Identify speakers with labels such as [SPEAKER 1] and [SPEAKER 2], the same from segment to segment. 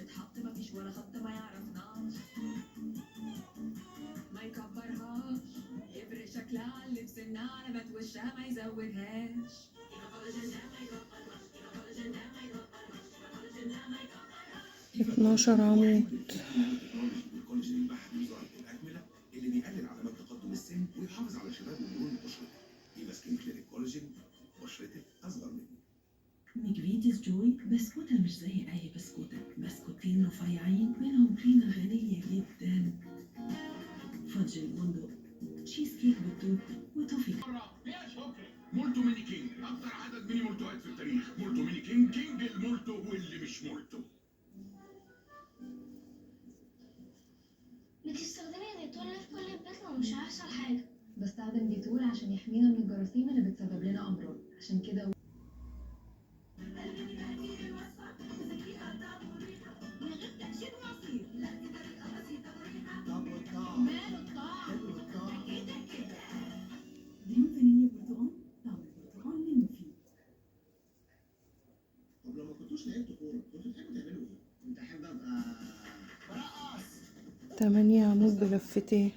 [SPEAKER 1] تتحط مفيش ولا خط ما يعرفناش، ما يكبرهاش، يفرق شكلها على اللبس، علامات وشها ما يزودهاش.
[SPEAKER 2] 12 عمود.
[SPEAKER 3] الكولاجين البحري وزارة الأكملة اللي بيقلل علامات تقدم السن ويحافظ على شباب ومرونة بشرتك. إيفا سكين كلينيك كولاجين، بشرتك أصغر منه.
[SPEAKER 4] ماكفيتيز جوي بسكوتة مش زي أي بسكوتة، بسكوتين رفيعين منهم كريمة غنية جدا، fudge البندق، تشيز كيك بالتوت، وتوفي.
[SPEAKER 3] يا شكري مولتو ميني كينج، أكتر عدد ميني مولتوهات في التاريخ. مولتو ميني كينج، king المولتو واللي مش مولتو.
[SPEAKER 5] بتستخدمي ديتول ليه في كل البيت لو مش هيحصل حاجة؟
[SPEAKER 6] بستخدم ديتول عشان يحمينا من الجراثيم اللي بتسبب لنا أمراض، عشان كده
[SPEAKER 4] دريم فانيليا برتقال، طعم البرتقال للمفيد.
[SPEAKER 3] طب لو ما كنتوش لعبتوا كورة كنتوا بتحبوا تعملوا إيه؟ كنت أحب أبقى برقص.
[SPEAKER 2] 8 عمود بلفتين.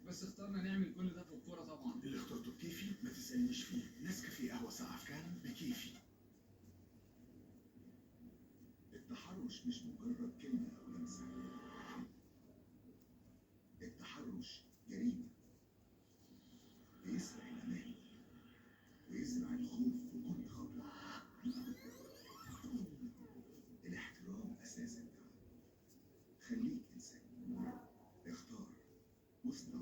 [SPEAKER 7] بس اخترنا نعمل كل ده في الكورة طبعا.
[SPEAKER 3] اللي اخترته بكيفي ما تسألنيش فيه، نسكافيه قهوة ساقعة في كان بكيفي. التحرش مش مجرد كلمة أو لمسة، التحرش جريمة بيسرق الأمان ويزرع الخوف في كل خطوة. الاحترام أساس الدعم، خليك إنسان، اختار واصنع.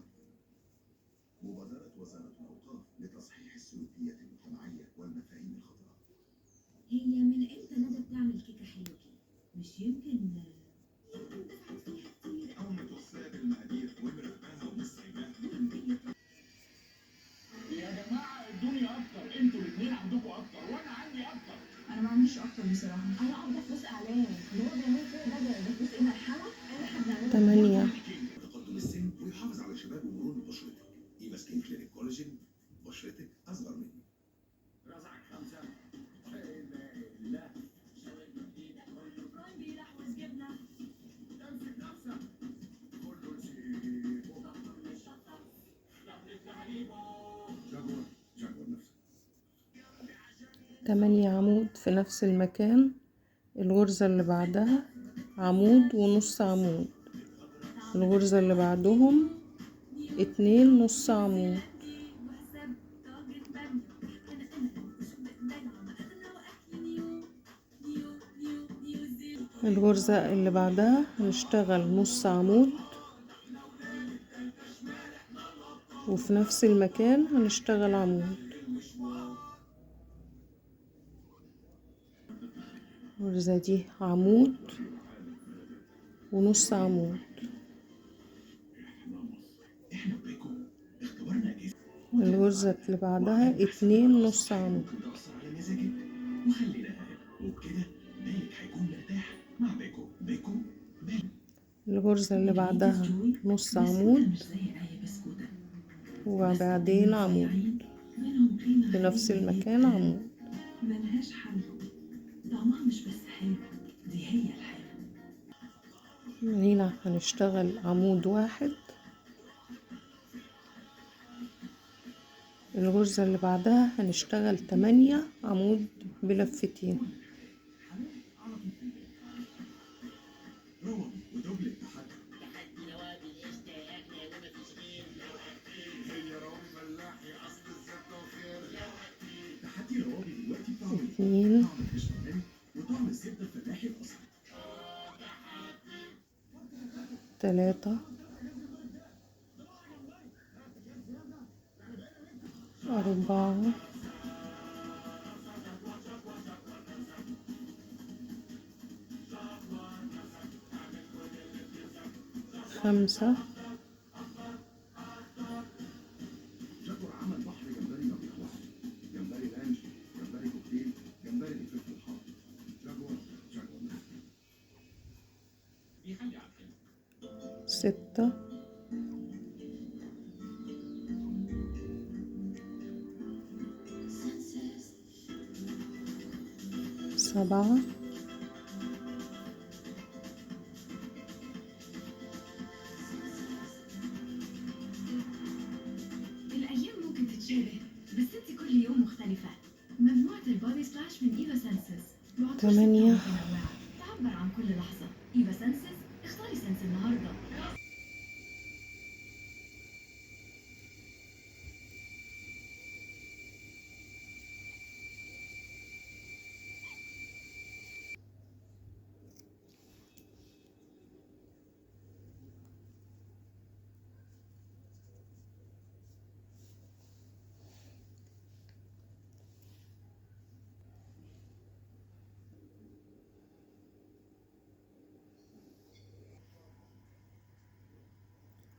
[SPEAKER 3] مبادرة وزارة الأوقاف لتصحيح السلوكيات المجتمعية والمفاهيم الخاطئة.
[SPEAKER 8] هي من امتى ندى بتعمل كيكة حلوة كده؟
[SPEAKER 4] مش يمكن
[SPEAKER 8] دفعت فيها كتير.
[SPEAKER 3] أول ما توصلها بالمقادير ومرتباها ومش سايباها.
[SPEAKER 7] يا جماعة ادوني أكتر، انتوا الاتنين عندكم أكتر وأنا عندي أكتر.
[SPEAKER 1] أنا ما عنديش أكتر بصراحة.
[SPEAKER 6] أنا قابضة فلوس إعلان اللي هو بيعمل فيا ده فلوس إيه؟ مرحلة اللي إحنا بنعمله.
[SPEAKER 2] 8.
[SPEAKER 3] تقدم السن ويحافظ على شباب ومرونة بشرتك. إيفا سكين كلينيك كولاجين، بشرتك أصغر منه.
[SPEAKER 7] رزعك 5. لا امسك نفسك كله سيبه.
[SPEAKER 3] جاكور، جاكور نفسك.
[SPEAKER 2] 8 عمود في نفس المكان. الغرزة اللي بعدها عمود ونص عمود، الغرزة اللي بعدهم 2 نص عمود. الغرزة اللي بعدها هنشتغل نص عمود، وفي نفس المكان هنشتغل عمود. الغرزة دي عمود ونص عمود. الغرزة اللي بعدها 2 نص عمود. الغرزة اللي بعدها نص عمود وبعدين عمود في نفس المكان عمود.
[SPEAKER 4] ملهاش حل، طعمها مش بس حلو، دي هي الحلو.
[SPEAKER 2] هنا هنشتغل عمود واحد. الغرزة اللي بعدها هنشتغل 8 عمود بلفتين. 2 3 4 5
[SPEAKER 3] جاكور عمل بحر جمبري ما بيخلصش، جمبري لانش، جمبري كوكتيل، جمبري بالفلفل الحار. جاكور، جاكور نفسك.
[SPEAKER 7] بيخلي على الحلو.
[SPEAKER 2] 6 7 8.
[SPEAKER 1] متنوعة تعبر عن كل لحظة. إيفا سنسز، اختاري سنس النهاردة.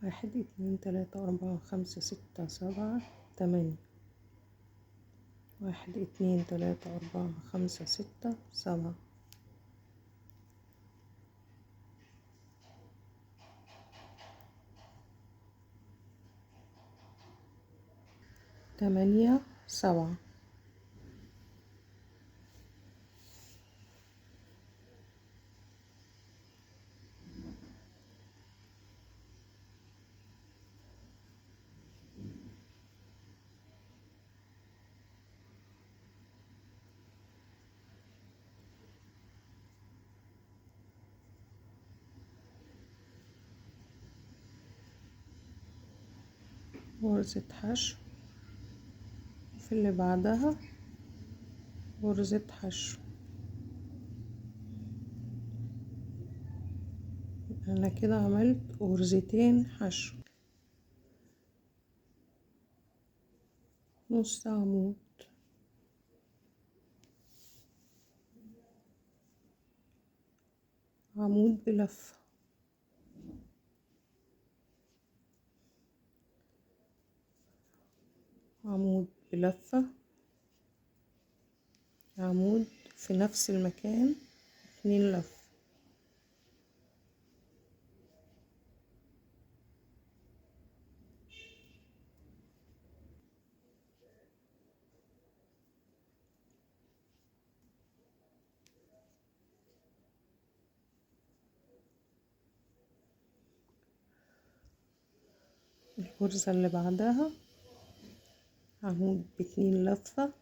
[SPEAKER 2] واحد، 2، 3، 4، 5، 6، 7، 8. 1، 2، 3، 4، 5، 6، 7. 8، 7. غرزة حشو، وفي اللي بعدها غرزة حشو. انا كده عملت غرزتين حشو، نص عمود، عمود بلفة، عمود بلفة، عمود في نفس المكان، 2 لفة. الغرزة اللي بعدها عمود ب2 لفة،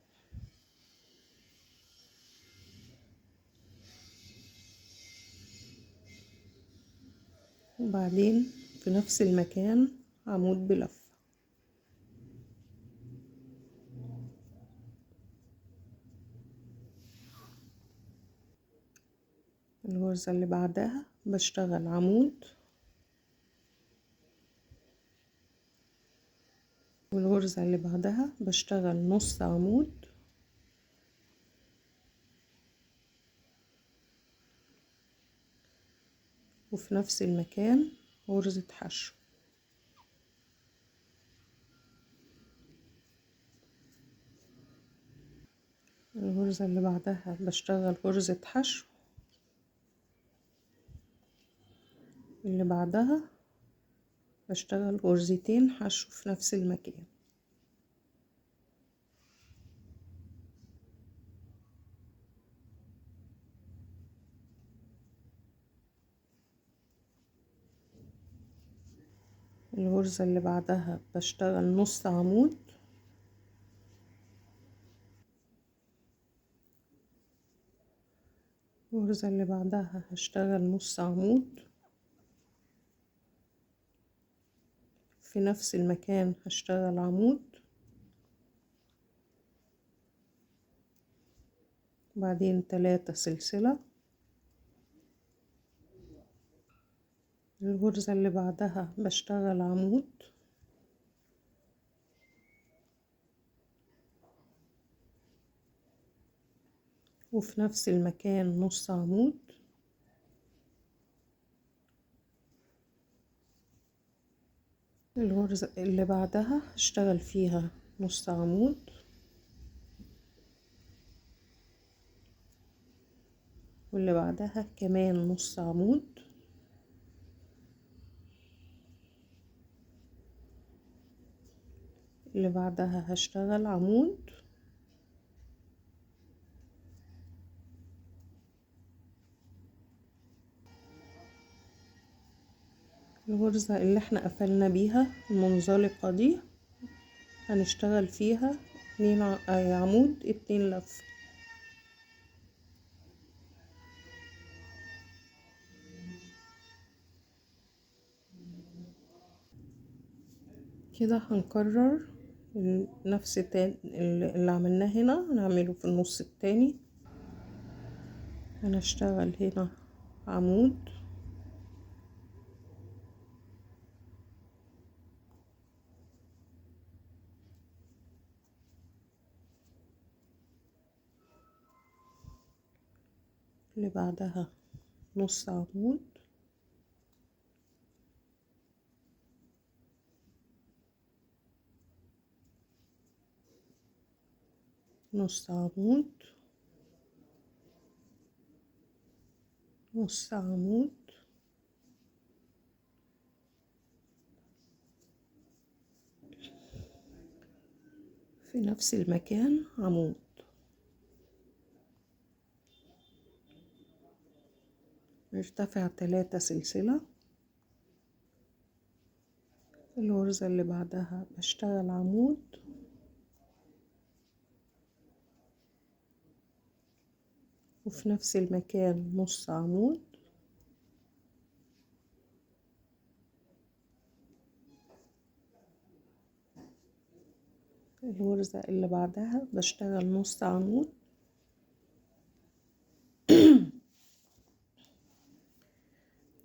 [SPEAKER 2] وبعدين في نفس المكان عمود بلفة. الغرزة اللي بعدها بشتغل عمود، والغرزة اللي بعدها بشتغل نص عمود، وفي نفس المكان غرزة حشو. الغرزة اللي بعدها بشتغل غرزة حشو، اللي بعدها بشتغل غرزتين حشو في نفس المكان. الغرزة اللي بعدها بشتغل نص عمود، الغرزة اللي بعدها هشتغل نص عمود، في نفس المكان هشتغل عمود، بعدين 3 سلسلة. الغرزة اللي بعدها بشتغل عمود، وفي نفس المكان نص عمود، الغرزة اللي بعدها هشتغل فيها نص عمود، واللي بعدها كمان نص عمود، اللي بعدها هشتغل عمود، الغرزة اللي احنا قفلنا بيها المنزلقة دي هنشتغل فيها 2 عمود 2 لفة. كده هنكرر نفس اللي عملناه هنا هنعمله في النص التاني. هنشتغل هنا عمود، اللي بعدها نص عمود، نص عمود، نص عمود، في نفس المكان عمود. نرتفع 3 سلسلة. الغرزة اللي بعدها بشتغل عمود، وفي نفس المكان نص عمود، الغرزة اللي بعدها بشتغل نص عمود،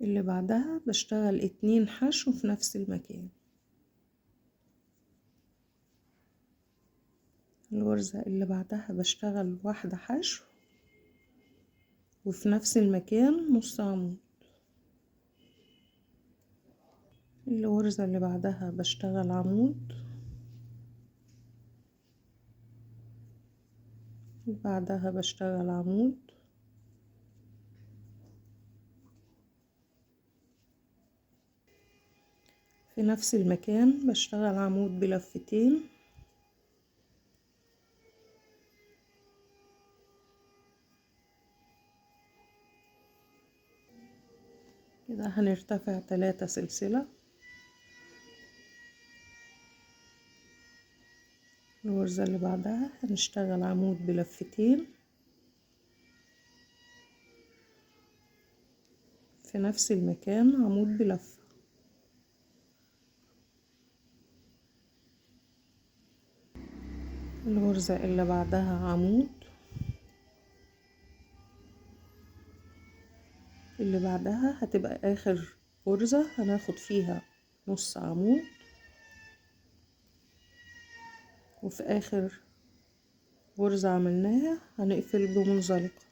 [SPEAKER 2] اللي بعدها بشتغل 2 حشو في نفس المكان. الغرزة اللي بعدها بشتغل 1 حشو وفي نفس المكان نص عمود. الغرزة اللي بعدها بشتغل عمود، اللي بعدها بشتغل عمود، في نفس المكان بشتغل عمود بلفتين، كده هنرتفع 3 سلسلة. الغرزة اللي بعدها هنشتغل عمود بلفتين في نفس المكان عمود بلفة. الغرزة اللي بعدها عمود، اللي بعدها هتبقى آخر غرزة هناخد فيها نص عمود، وفي آخر غرزة عملناها هنقفل بمنزلقة.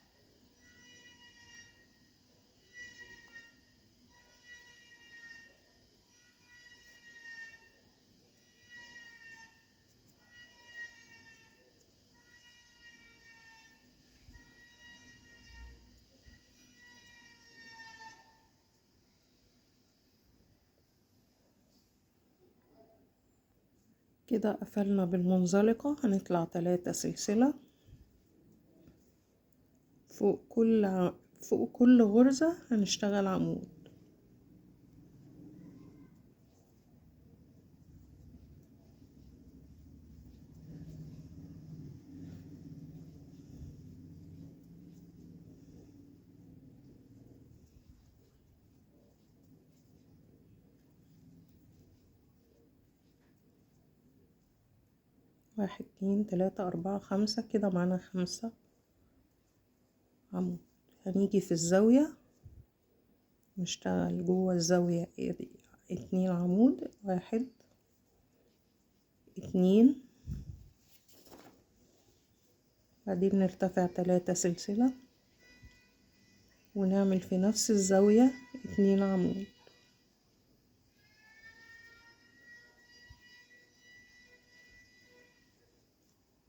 [SPEAKER 2] كده قفلنا بالمنزلقة. هنطلع 3 سلسلة فوق كل غرزة هنشتغل عمود. واحد 2 3 4 5، كده معانا 5 عمود. هنيجي في الزاوية نشتغل جوه الزاوية 2 عمود، 1 2، بعدين نرتفع 3 سلسلة ونعمل في نفس الزاوية 2 عمود.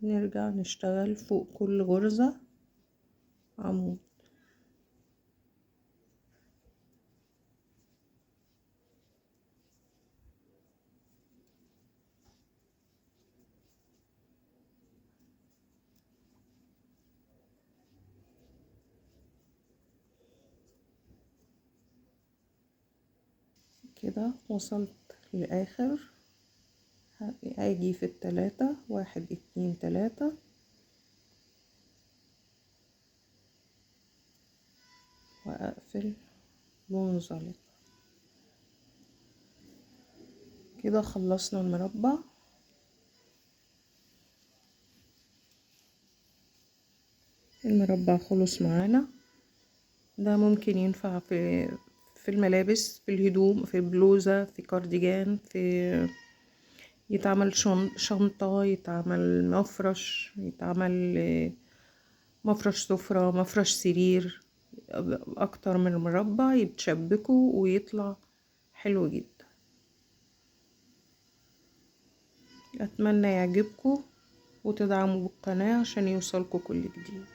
[SPEAKER 2] نرجع نشتغل فوق كل غرزة عمود. كده وصلت لآخر، اجي في 3، 1 2 3، واقفل منزلق. كده خلصنا المربع. المربع خلص معانا. ده ممكن ينفع في الملابس، في الهدوم، في بلوزة، في كارديجان، في يتعمل شنطة، يتعمل مفرش، يتعمل مفرش سفرة، مفرش سرير، اكتر من مربع يتشبكوا ويطلع حلو جدا. اتمنى يعجبكم وتدعموا بالقناة عشان يوصلكوا كل جديد.